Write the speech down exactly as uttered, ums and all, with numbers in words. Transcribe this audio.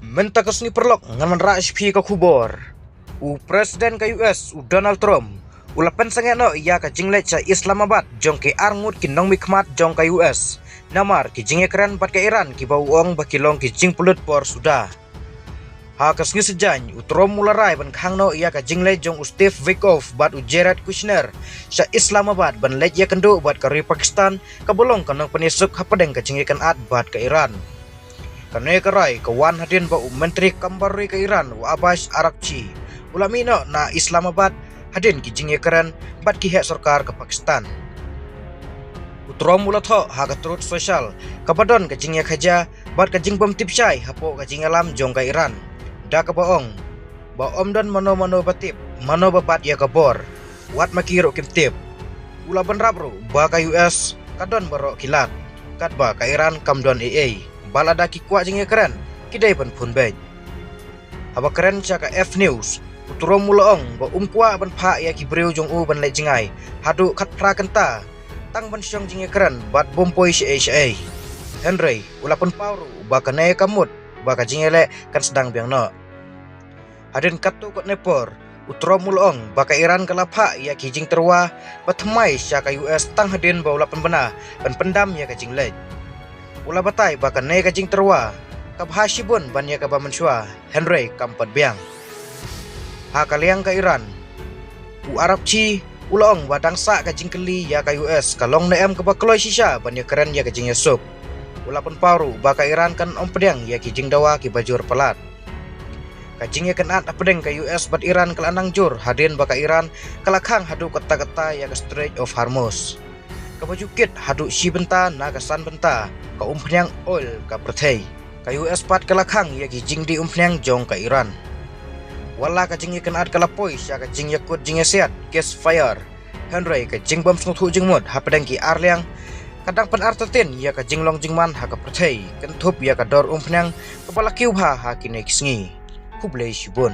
Mynta ka sngi paralok ngan wanrah sha phi ka khubor. U President ka U S u Donald Trump u la pynsangeh noh ïa ka jingleit sha Islamabad jong ki arngut ki nongmihkhmat jong ka U S namar ki jingïakren bad ka Iran kiba u ong ba ki long ki jingpynlut por suda. Ha ka sngi Saitjaiñ u Trump u la rai ban khang noh ïa ka jingleit jong u Steve Witkoff bad u Jared Kushner sha Islamabad ban leit ïakynduh bad ka ri Pakistan kaba long ka nongpynïasuk hapdeng ka jingïakynad bad ka Iran. Kane ka rai ka wan hadien ba u Myntri Kam Bar Ri ka Iran u Abbas Araghchi u la mih noh na Islamabad hadien ki jingïakren bad ki heh sorkar ka Pakistan. U Trump u la thoh ha ka Truth Social kaba don ka jingïakajia bad ka jingbym tip shai hapoh ka jingïalam jong ka Iran, da kaba ong ba ym don mano mano ba tip mano ba bat ïa ka bor. Wat ma ki ruh kim tip. U la bynrap ruh ba ka U S ka don baroh ki lad, katba ka Iran kam don ei ei, ba lada ki kwah jingïakren ki dei ban phone beit. Haba kren sha ka F News, u Trump u la ong ba um kwah ban phah ïa ki briew jong u ban leit jngai haduh khatphra kynta tang ban shong jingïakren bad bym poi shaei shaei. Hynrei u la pynpaw ruh ba kane ka mut ba ka jingïaleh kan sdang biang noh. Hadien katto katne por, u Trump u la ong ba ka Iran ka la phah ïa ki jingtyrwa ba thymmai sha ka U S tang hadien ba u la pynbna ban pyndam ïa ka jingleit. U la batai ba kane ka jingtyrwa ka bha shibun ban ïa kaba mynshuwa, hynrei kam pat biang. Ha ka liang ka Iran, u Araghchi u la ong ba dang sah ka jingkylli ïa ka U S ka long ne em kaba kloi shisha ban ïakren ïa ka jingïasuk. U la pynpaw ruh ba ka Iran kan ym pdiang ïa ki jingdawa kiba jur palat. Ka jingïakynad hapdeng ka U S bad Iran ka la nang jur hadien ba ka Iran ka la khang haduh katta katta ïa ka Strait of Hormuz, kaba ju kit haduh shi bynta na ka san bynta ka umphniang oil ka pyrthei. Ka U S pat ka la khang ïa ki jingdih umphniang jong ka Iran. Wat la ka jingïakynad ka la poi sha ka jingïakut jingïasiat, ceasefire, hynrei ka jingbym sngewthuh jingmut hapdeng ki arliang ka dang pynartatien ïa ka jinglong jingman ha ka pyrthei, kynthup ïa ka dor umphniang kaba la kiew bha ha kine ki sngi. Khublei shibun.